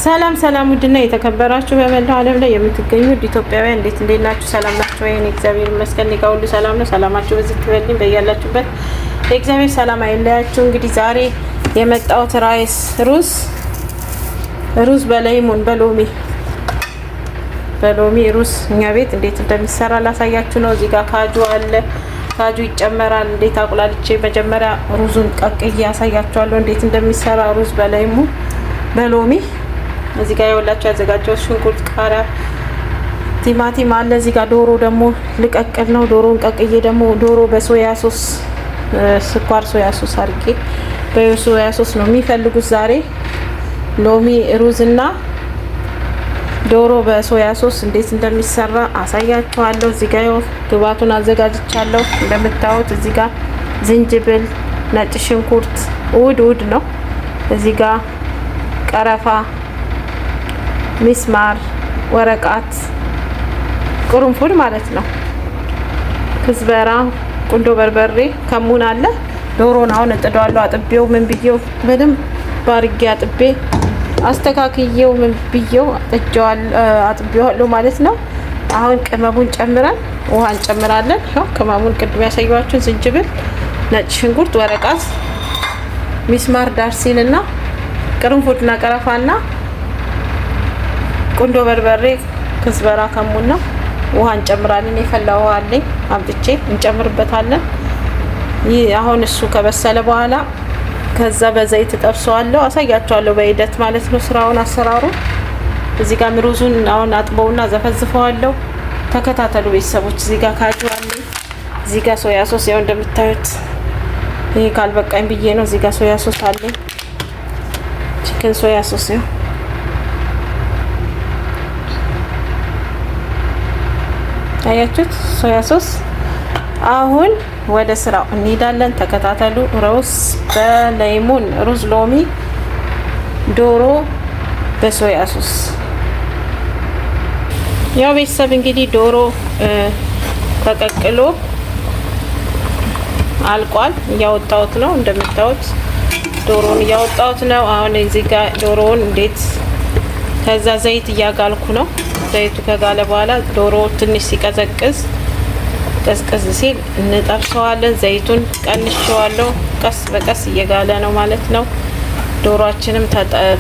ሰላም ሰላም፣ ውድና የተከበራችሁ በመላው ዓለም ላይ የምትገኙ ውድ ኢትዮጵያውያን እንዴት እንዴት ናችሁ? ሰላም ናችሁ ወይ? እኔ እግዚአብሔር ይመስገን እኔ ጋር ሁሉ ሰላም ነው። ሰላማችሁ ብዝት ትበልኝ በያላችሁበት የእግዚአብሔር ሰላም አይለያችሁ። እንግዲህ ዛሬ የመጣሁት rice ሩዝ ሩዝ በ lemon በሎሚ ሩዝ እኛ ቤት እንዴት እንደሚሰራ ላሳያችሁ ነው። እዚህ ጋር cashew አለ። Cashew ይጨመራል። እንዴት አቁላልቼ መጀመሪያ ሩዙን ቀቅዬ ያሳያችኋለሁ እንዴት እንደሚሰራ ሩዝ በ lemon በሎሚ። እዚህ ጋር የወላችሁ ያዘጋጀሁት ሽንኩርት፣ ቃሪያ፣ ቲማቲም አለ። እዚህ ጋር ዶሮ ደግሞ ልቀቅል ነው። ዶሮን ቀቅዬ ደግሞ ዶሮ በ soya sauce፣ ስኳር soya sauce አድርጌ በ soya sauce ነው የሚፈልጉት ዛሬ። ሎሚ ሩዝ እና ዶሮ በ soya sauce እንዴት እንደሚሰራ አሳያችኋለሁ። እዚህ ጋር ግብአቱን አዘጋጅቻለሁ። እንደምታዩት እዚህ ጋር ዝንጅብል፣ ነጭ ሽንኩርት ውድ ውድ ነው። እዚህ ጋር ቀረፋ፣ ሚስማር፣ ወረቃት፣ ቅርንፉድ ማለት ነው። كزبرة፣ ቁንዶ በርበሬ፣ ከሙን አለ። ዶሮን አሁን እጥደዋለሁ። አጥቤው ምን ብዬው በደንብ ባርጌ አጥቤ አስተካክዬው ምን ብዬው አጥቤዋለሁ ማለት ነው። አሁን ቅመሙን ጨምረን ውሃ እንጨምራለን። ያው ቅመሙን ቅድም ያሳየኋችሁን ዝንጅብል፣ ነጭ ሽንኩርት፣ ወረቃት፣ ሚስማር፣ ዳርሲን እና ቅርንፉድና ቀረፋና ቁንዶ በርበሬ፣ كزبرة፣ ከሙን ነው። ውሃ እንጨምራለን። የፈላ ውሃ አለኝ አምጥቼ እንጨምርበታለን። ይህ አሁን እሱ ከበሰለ በኋላ ከዛ በዘይት ጠብሰዋለሁ፣ አሳያቸዋለሁ በሂደት ማለት ነው ስራውን አሰራሩ። እዚህ ጋር ሩዙን አሁን አጥበውና ዘፈዝፈዋለሁ። ተከታተሉ ቤተሰቦች። እዚህ ጋር cashew አለኝ፣ እዚህ ጋር soya sauce ያው እንደምታዩት ይሄ ካልበቃኝ ብዬ ነው። እዚህ ጋር soya sauce አለኝ፣ chicken soya sauce ያው አያችሁት፣ soya sauce። አሁን ወደ ስራው እንሄዳለን። ተከታተሉ። ሩዝ በ lemon ሩዝ ሎሚ ዶሮ በ soya sauce። ያው ቤተሰብ እንግዲህ ዶሮ ተቀቅሎ አልቋል። እያወጣሁት ነው፣ እንደምታዩት ዶሮውን እያወጣሁት ነው። አሁን እዚህ ጋር ዶሮውን እንዴት ከዛ ዘይት እያጋልኩ ነው። ዘይቱ ከጋለ በኋላ ዶሮ ትንሽ ሲቀዘቅዝ ቀዝቀዝ ሲል እንጠብሰዋለን። ዘይቱን ቀንሼዋለሁ። ቀስ በቀስ እየጋለ ነው ማለት ነው። ዶሮአችንም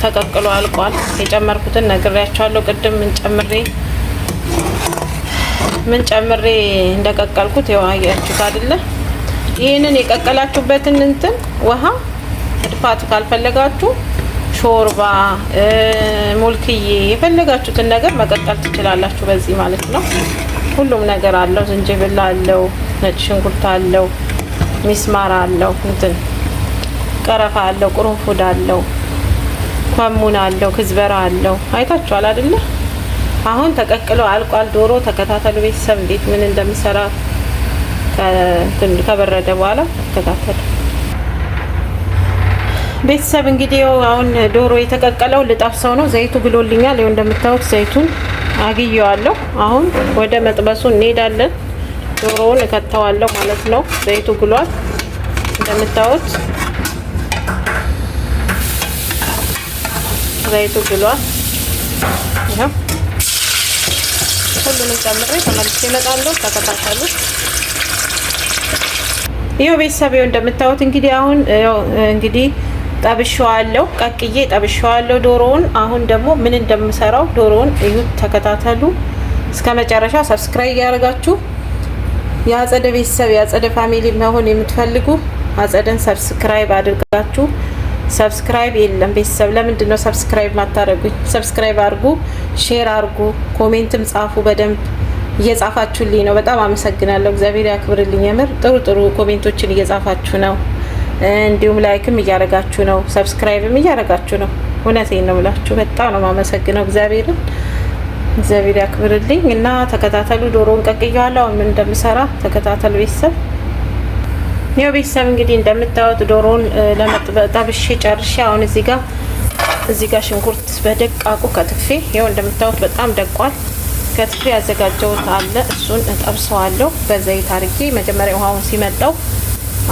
ተቀቅሎ አልቋል። የጨመርኩትን ነግሬያቸዋለሁ ቅድም ምን ጨምሬ እንደቀቀልኩት ያው አያችሁት አይደለ? ይህንን የቀቀላችሁበትን እንትን ውሃ መድፋት ካልፈለጋችሁ ሾርባ፣ ሙልክዬ የፈለጋችሁትን ነገር መቀቀል ትችላላችሁ በዚህ ማለት ነው። ሁሉም ነገር አለው። ዝንጅብል አለው፣ ነጭ ሽንኩርት አለው፣ ሚስማር አለው፣ እንትን ቀረፋ አለው፣ ቅርንፉድ አለው፣ ከሙን አለው፣ كزبرة አለው። አይታችኋል አይደለ? አሁን ተቀቅሎ አልቋል ዶሮ። ተከታተሉ ቤተሰብ እንዴት ምን እንደምሰራ ከበረደ በኋላ ተከታተሉ ቤተሰብ። እንግዲህ አሁን ዶሮ የተቀቀለው ልጠብሰው ነው። ዘይቱ ግሎልኛል። ይኸው እንደምታዩት ዘይቱን አግየዋለሁ። አሁን ወደ መጥበሱ እንሄዳለን። ዶሮውን እከተዋለሁ ማለት ነው። ዘይቱ ግሏል እንደምታዩት ዘይቱ ግሏል። ይኸው ሁሉንም ጨምሬ ተመልሼ እመጣለሁ። ተከታተሉ። ይኸው ቤተሰብ ይኸው እንደምታዩት እንግዲህ አሁን እንግዲህ ጠብሼዋለሁ፣ ቀቅዬ ጠብሼዋለሁ ዶሮውን። አሁን ደግሞ ምን እንደምሰራው ዶሮውን እዩት፣ ተከታተሉ እስከ መጨረሻ። Subscribe እያደረጋችሁ የአጸደ ቤተሰብ የአጸደ family መሆን የምትፈልጉ አጸደን subscribe አድርጋችሁ። Subscribe የለም ቤተሰብ፣ ለምንድን ነው subscribe ማታደርጉኝ? Subscribe አድርጉ፣ share አድርጉ፣ comment ም ጻፉ። በደንብ እየጻፋችሁልኝ ነው። በጣም አመሰግናለሁ። እግዚአብሔር ያክብርልኝ። የምር ጥሩ ጥሩ comment ኦችን እየጻፋችሁ ነው። እንዲሁም like ም እያደረጋችሁ ነው። Subscribe ም እያደረጋችሁ ነው። እውነቴን ነው ብላችሁ በጣም ነው የማመሰግነው እግዚአብሔርን። እግዚአብሔር ያክብርልኝ እና ተከታተሉ። ዶሮውን ቀቅየዋለሁ። አሁን ምን እንደምሰራ ተከታተሉ ቤተሰብ። ይኸው ቤተሰብ እንግዲህ እንደምታዩት ዶሮውን ለመጠብሼ ጨርሼ አሁን እዚህ ጋር ሽንኩርት በደቃቁ ከትፌ ይኸው እንደምታዩት በጣም ደቋል። ከትፌ ያዘጋጀሁት አለ፣ እሱን እጠብሰዋለሁ በዘይት አድርጌ። መጀመሪያ ውሃውን ሲመጣው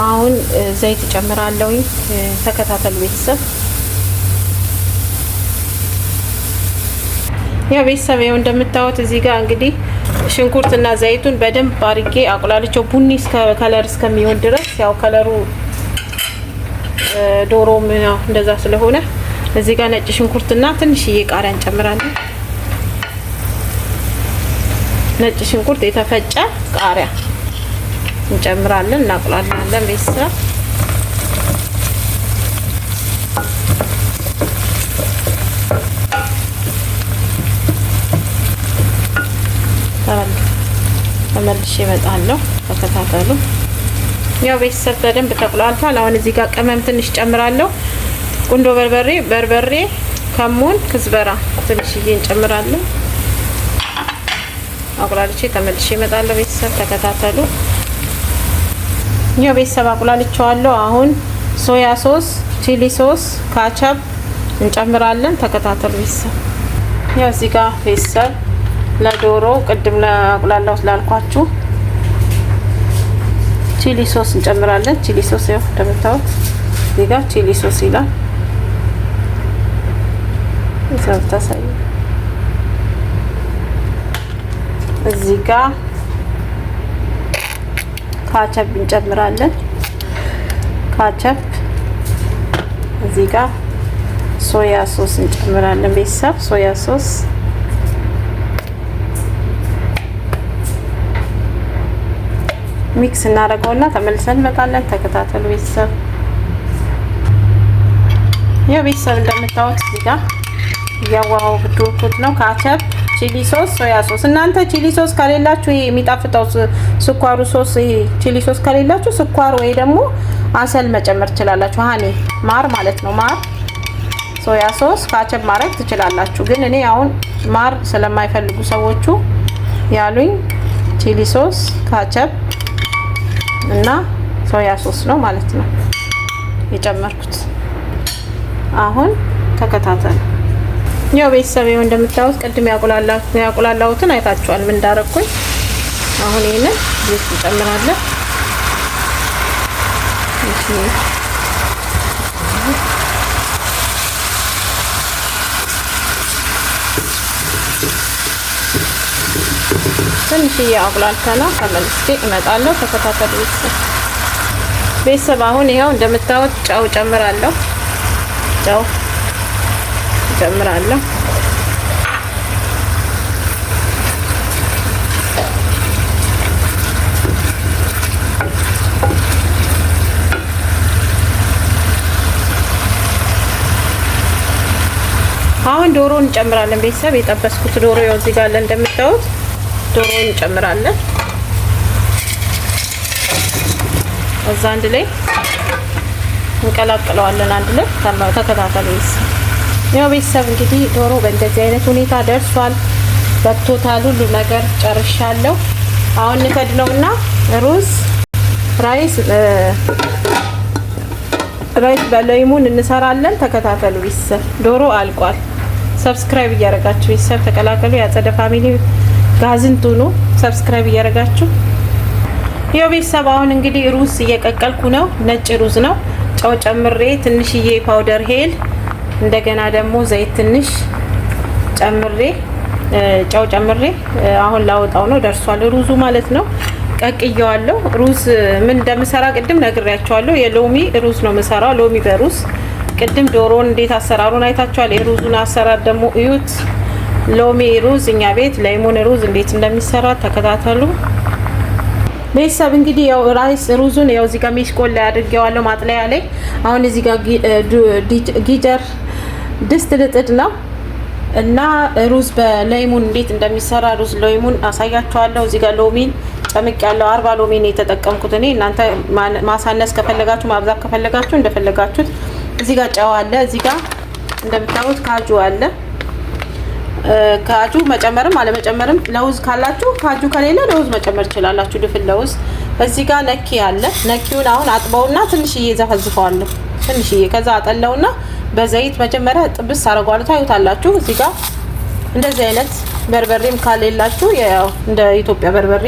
አሁን ዘይት እጨምራለሁኝ። ተከታተሉ ቤተሰብ። ያው ቤተሰብ ይኸው እንደምታዩት እዚህ ጋር እንግዲህ ሽንኩርትና ዘይቱን በደንብ አድርጌ አቁላልቼው ቡኒ እስከ color እስከሚሆን ድረስ፣ ያው color ኡ ዶሮም ያው እንደዛ ስለሆነ እዚህ ጋር ነጭ ሽንኩርትና ትንሽዬ ቃሪያ እንጨምራለን። ነጭ ሽንኩርት፣ የተፈጨ ቃሪያ እንጨምራለን፣ እናቁላላለን ቤተሰብ። ተመልሼ እመጣለሁ። ተከታተሉ። ያው ቤተሰብ በደንብ ተቁላልቷል። አሁን እዚህ ጋር ቅመም ትንሽ ጨምራለሁ። ቁንዶ በርበሬ፣ በርበሬ፣ ከሙን፣ كزبرة ትንሽዬ እንጨምራለን። አቁላልቼ ተመልሼ እመጣለሁ። ቤተሰብ ተከታተሉ። ያው ቤተሰብ አቁላልቼዋለሁ። አሁን soya sauce፣ chili sauce፣ ketchup እንጨምራለን። ተከታተሉ ቤተሰብ። ያው እዚህ ጋር ቤተሰብ ለዶሮ ቅድም ለአቁላላው ስላልኳችሁ chili sauce እንጨምራለን። Chili sauce ያው እንደምታዩት እዚህ ጋር chili sauce ይላል። እዛው ታሳዩ። እዚህ ጋር ካቸፕ እንጨምራለን። ካቸፕ፣ እዚህ ጋር soya sauce እንጨምራለን። ቤተሰብ soya sauce mix እናደርገውና ተመልሰን እንመጣለን። ተከታተሉ ቤተሰብ። ያው ቤተሰብ እንደምታዩት እዚህ ጋር እያዋሃድኩት ነው። Ketchup፣ chili sauce፣ soya sauce። እናንተ chili sauce ከሌላችሁ፣ ይሄ የሚጣፍጠው ስኳሩ ሶስ፣ ይሄ chili sauce ከሌላችሁ ስኳር ወይ ደግሞ عسل መጨመር ትችላላችሁ። Honey ማር ማለት ነው። ማር፣ soya sauce፣ ketchup ማድረግ ትችላላችሁ። ግን እኔ አሁን ማር ስለማይፈልጉ ሰዎቹ ያሉኝ chili sauce፣ ketchup እና soya sauce ነው ማለት ነው የጨመርኩት። አሁን ተከታተሉ። ያው ቤተሰብ ይኸው እንደምታዩት ቅድም ያቁላላሁትን አይታችኋል ምን እንዳረኩኝ። አሁን ይሄንን እዚህ እንጨምራለን። እሺ፣ ትንሽዬ አቁላልተና ተመልሼ እመጣለሁ። ተከታተሉ ቤተሰብ። ቤተሰብ አሁን ይኸው እንደምታዩት ጨው ጨምራለሁ። ጨው ጨምራለሁ። አሁን ዶሮ እንጨምራለን። ቤተሰብ የጠበስኩት ዶሮ ያው እዚህ ጋር አለ እንደምታዩት፣ ዶሮ እንጨምራለን። እዛ አንድ ላይ እንቀላቅለዋለን። አንድ ላይ ተከታተሉ ቤተሰብ። ያው ቤተሰብ እንግዲህ ዶሮ በእንደዚህ አይነት ሁኔታ ደርሷል። በቅቶታል። ሁሉ ነገር ጨርሻለሁ። አሁን እንከድነውና ሩዝ rice rice በለይሙን እንሰራለን። ተከታተሉ ቤተሰብ። ዶሮ አልቋል። Subscribe እያደረጋችሁ ቤተሰብ ተቀላቀሉ። የአጸደ family ጋዝንቱ ነው። Subscribe እያደረጋችሁ። ያው ቤተሰብ አሁን እንግዲህ ሩዝ እየቀቀልኩ ነው። ነጭ ሩዝ ነው። ጨው ጨምሬ፣ ትንሽዬ powder هيل፣ እንደገና ደግሞ ዘይት ትንሽ ጨምሬ፣ ጨው ጨምሬ አሁን ላወጣው ነው። ደርሷል ሩዙ ማለት ነው። ቀቅየዋለሁ። ሩዝ ምን እንደምሰራ ቅድም ነግሬያቸዋለሁ። የሎሚ ሩዝ ነው የምሰራው፣ ሎሚ በሩዝ። ቅድም ዶሮን እንዴት አሰራሩን አይታችኋል። የሩዙን አሰራር ደግሞ እዩት። ሎሚ ሩዝ፣ እኛ ቤት ليمون ሩዝ እንዴት እንደሚሰራ ተከታተሉ። ቤተሰብ እንግዲህ ያው rice ሩዙን ያው እዚህ ጋር ሚሽቆል ላይ አድርጌዋለሁ ማጥለያ ላይ። አሁን እዚህ ጋር قدر ድስት ልጥድ ነው እና ሩዝ በ ليمون እንዴት እንደሚሰራ ሩዝ ليمون አሳያችኋለሁ። እዚህ ጋር ሎሚን ጨምቅ ያለው 40 ሎሚን የተጠቀምኩት እኔ። እናንተ ማሳነስ ከፈለጋችሁ፣ ማብዛት ከፈለጋችሁ እንደፈለጋችሁት። እዚህ ጋር ጨው አለ። እዚህ ጋር እንደምታዩት ካጁ አለ። ካጁ መጨመርም አለመጨመርም፣ ለውዝ ካላችሁ ካጁ፣ ከሌለ ለውዝ መጨመር ትችላላችሁ። ድፍን ለውዝ። እዚህ ጋር ነኪ አለ። ነኪውን አሁን አጥበውና ትንሽዬ ዘፈዝፈዋለሁ። ትንሽዬ ከዛ አጠለውና በዘይት መጀመሪያ ጥብስ አደርገዋለሁ። ታዩታላችሁ። እዚህ ጋር እንደዚህ አይነት በርበሬም ካሌላችሁ ያው እንደ ኢትዮጵያ በርበሬ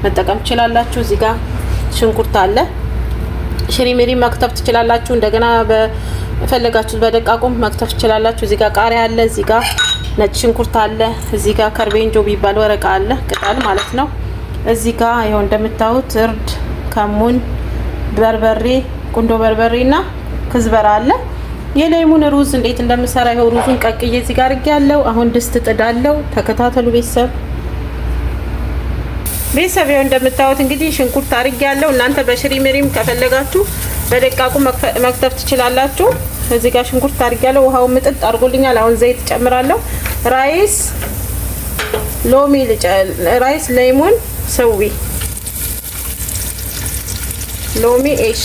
መጠቀም ትችላላችሁ። እዚህ ጋር ሽንኩርት አለ። ሽሪሚሪ መክተፍ ትችላላችሁ። እንደገና በፈለጋችሁት በደቃቁም መክተፍ ትችላላችሁ። እዚህ ጋር ቃሪያ አለ። እዚህ ጋር ነጭ ሽንኩርት አለ። እዚህ ጋር ከርቤንጆ ቢባል ወረቃ አለ፣ ቅጠል ማለት ነው። እዚህ ጋር ይኸው እንደምታዩት እርድ፣ ከሙን፣ በርበሬ፣ ቁንዶ በርበሬና كزبرة አለ። የለይሙን ሩዝ እንዴት እንደምሰራ ይኸው ሩዙን ቀቅዬ እዚህ ጋር አድርጌያለሁ። አሁን ድስት ጥዳለሁ። ተከታተሉ ቤተሰብ። ቤተሰብ ይኸው እንደምታዩት እንግዲህ ሽንኩርት አድርጌያለሁ። እናንተ በሽሪ ምሪም ከፈለጋችሁ በደቃቁ መክተፍ ትችላላችሁ። እዚህ ጋር ሽንኩርት አድርጌያለሁ። ውሃው ምጥጥ አድርጎልኛል። አሁን ዘይት ጨምራለሁ። rice ሎሚ rice ليمون سوي ሎሚ ايش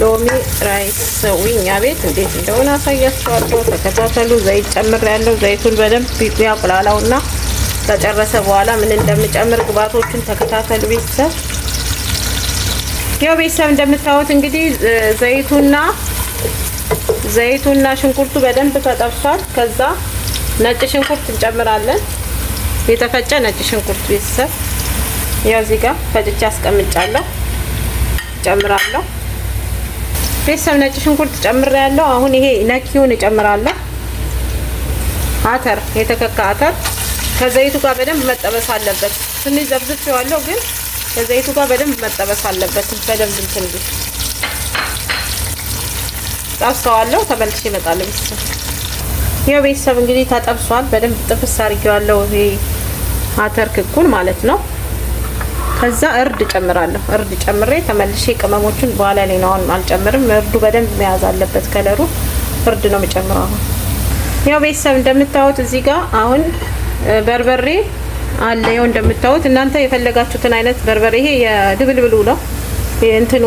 ሎሚ rice سوي እኛ ቤት እንዴት እንደሆነ አሳያችኋለሁ። ተከታተሉ። ዘይት ጨምሬያለሁ። ዘይቱን በደንብ ያቁላላውና ከጨረሰ በኋላ ምን እንደምጨምር ግብአቶቹን ተከታተሉ ቤተሰብ። ያው ቤተሰብ እንደምታዩት እንግዲህ ዘይቱና ሽንኩርቱ በደንብ ተጠብሷል። ከዛ ነጭ ሽንኩርት እንጨምራለን። የተፈጨ ነጭ ሽንኩርት ቤተሰብ ያው እዚህ ጋር ፈጭቼ አስቀምጫለሁ፣ ጨምራለሁ። ቤተሰብ ነጭ ሽንኩርት ጨምሬያለሁ። አሁን ይሄ ነኪውን እጨምራለሁ። አተር፣ የተከካ አተር ከዘይቱ ጋር በደንብ መጠበስ አለበት። ትንሽ ዘፍዝፌዋለሁ፣ ግን ከዘይቱ ጋር በደንብ መጠበስ አለበት። በደንብ እንትን ጠብሰዋለሁ። ተመልሼ እመጣለሁ ቤተሰብ። ያው ቤተሰብ እንግዲህ ተጠብሷል። በደንብ ጥብስ አድርጌዋለሁ። ይሄ አተር ክኩን ማለት ነው። ከዛ እርድ ጨምራለሁ። እርድ ጨምሬ ተመልሼ ቅመሞቹን በኋላ ላይ ነው፣ አሁን አልጨምርም። እርዱ በደንብ መያዝ አለበት ከለሩ። እርድ ነው የምጨምረው አሁን። ያው ቤተሰብ እንደምታዩት እዚህ ጋር አሁን በርበሬ አለ። ያው እንደምታዩት እናንተ የፈለጋችሁትን አይነት በርበሬ፣ ይሄ የድብልብሉ ነው እንትኑ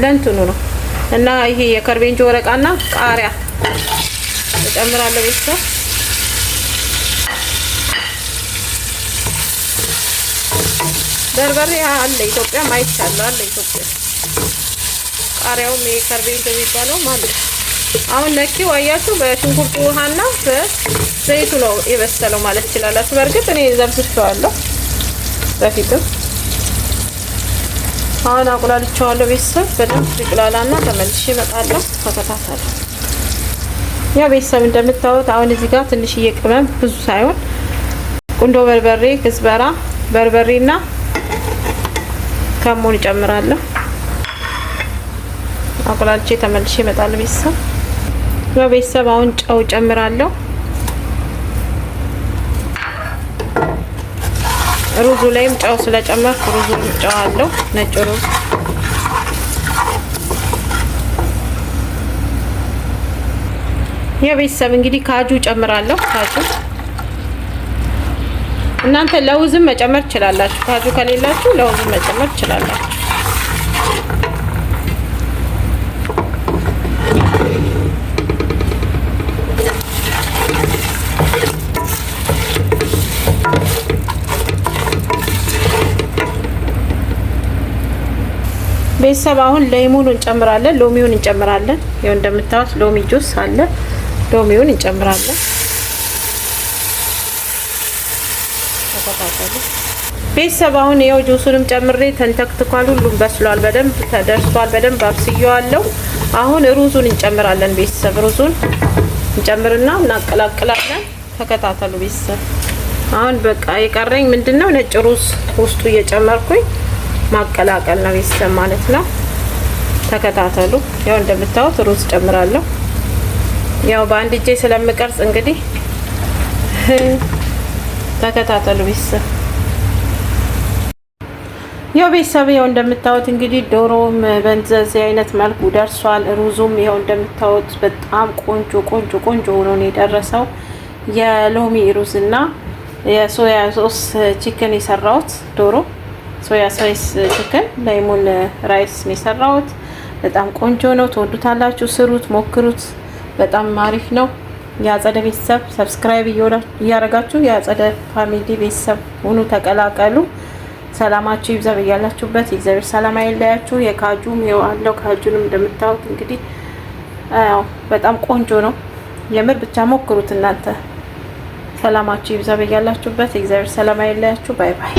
ለእንትኑ ነው እና ይሄ የከርቤንጆ ወረቃና ቃሪያ እጨምራለሁ ቤተሰብ። በርበሬ አለ ኢትዮጵያ ማይቻለሁ አለ ኢትዮጵያ። ቃሪያውም ይሄ ከርቤንጆ የሚባለው ማለት አሁን ነኪው አያችሁ፣ በሽንኩርቱ ውሃና በዘይቱ ነው የበሰለው ማለት ትችላላችሁ። በእርግጥ እኔ ዘብዝቼዋለሁ በፊትም። አሁን አቁላልቼዋለሁ ቤተሰብ። በደንብ ይቁላላና ተመልሼ እመጣለሁ። ተከታተሉ። ያው ቤተሰብ እንደምታዩት አሁን እዚህ ጋር ትንሽዬ ቅመም ብዙ ሳይሆን ቁንዶ በርበሬ፣ ክዝበራ በርበሬና ከሙን እጨምራለሁ። አቁላልቼ ተመልሼ እመጣለሁ ቤተሰብ። ያው ቤተሰብ አሁን ጨው ጨምራለሁ። ሩዙ ላይም ጨው ስለጨመርኩ ሩዙ ጨው አለው፣ ነጭ ሩዝ። ያው ቤተሰብ እንግዲህ ካጁ ጨምራለሁ። ካጁ እናንተ ለውዝም መጨመር ትችላላችሁ። ካጁ ከሌላችሁ ለውዝም መጨመር ትችላላችሁ። ቤተሰብ አሁን ለይሙን እንጨምራለን፣ ሎሚውን እንጨምራለን። ይኸው እንደምታዩት ሎሚ ጁስ አለ፣ ሎሚውን እንጨምራለን። ተከታተሉ ቤተሰብ። አሁን ይኸው ጁሱንም ጨምሬ ተንተክትኳል። ሁሉም በስሏል፣ በደንብ ተደርሷል። በደንብ አብስየዋለሁ። አሁን ሩዙን እንጨምራለን ቤተሰብ። ሩዙን እንጨምርና እናቀላቅላለን። ተከታተሉ ቤተሰብ። አሁን በቃ የቀረኝ ምንድነው ነጭ ሩዝ ውስጡ እየጨመርኩኝ ማቀላቀል ነው ቤተሰብ ማለት ነው። ተከታተሉ። ያው እንደምታዩት ሩዝ ጨምራለሁ። ያው በአንድ እጄ ስለምቀርጽ እንግዲህ ተከታተሉ ቤተሰብ። ያው ቤተሰብ ያው እንደምታዩት እንግዲህ ዶሮም በእንደዚህ አይነት መልኩ ደርሷል። ሩዙም ያው እንደምታዩት በጣም ቆንጆ ቆንጆ ቆንጆ ሆኖ ነው የደረሰው። የሎሚ ሩዝ እና የ soya sauce chicken የሰራሁት ዶሮ soya sauce chicken lemon rice ነው የሰራሁት። በጣም ቆንጆ ነው፣ ትወዱታላችሁ። ስሩት፣ ሞክሩት። በጣም አሪፍ ነው። የአጸደ ቤተሰብ subscribe እያደረጋችሁ የአጸደ family ቤተሰብ ሁኑ፣ ተቀላቀሉ። ሰላማችሁ ይብዛ በያላችሁበት፣ የእግዚአብሔር ሰላም አይለያችሁ። የካጁም ይኸው አለው። ካጁንም እንደምታዩት እንግዲህ ያው በጣም ቆንጆ ነው። የምር ብቻ ሞክሩት እናንተ። ሰላማችሁ ይብዛ በያላችሁበት፣ የእግዚአብሔር ሰላም አይለያችሁ። bye bye።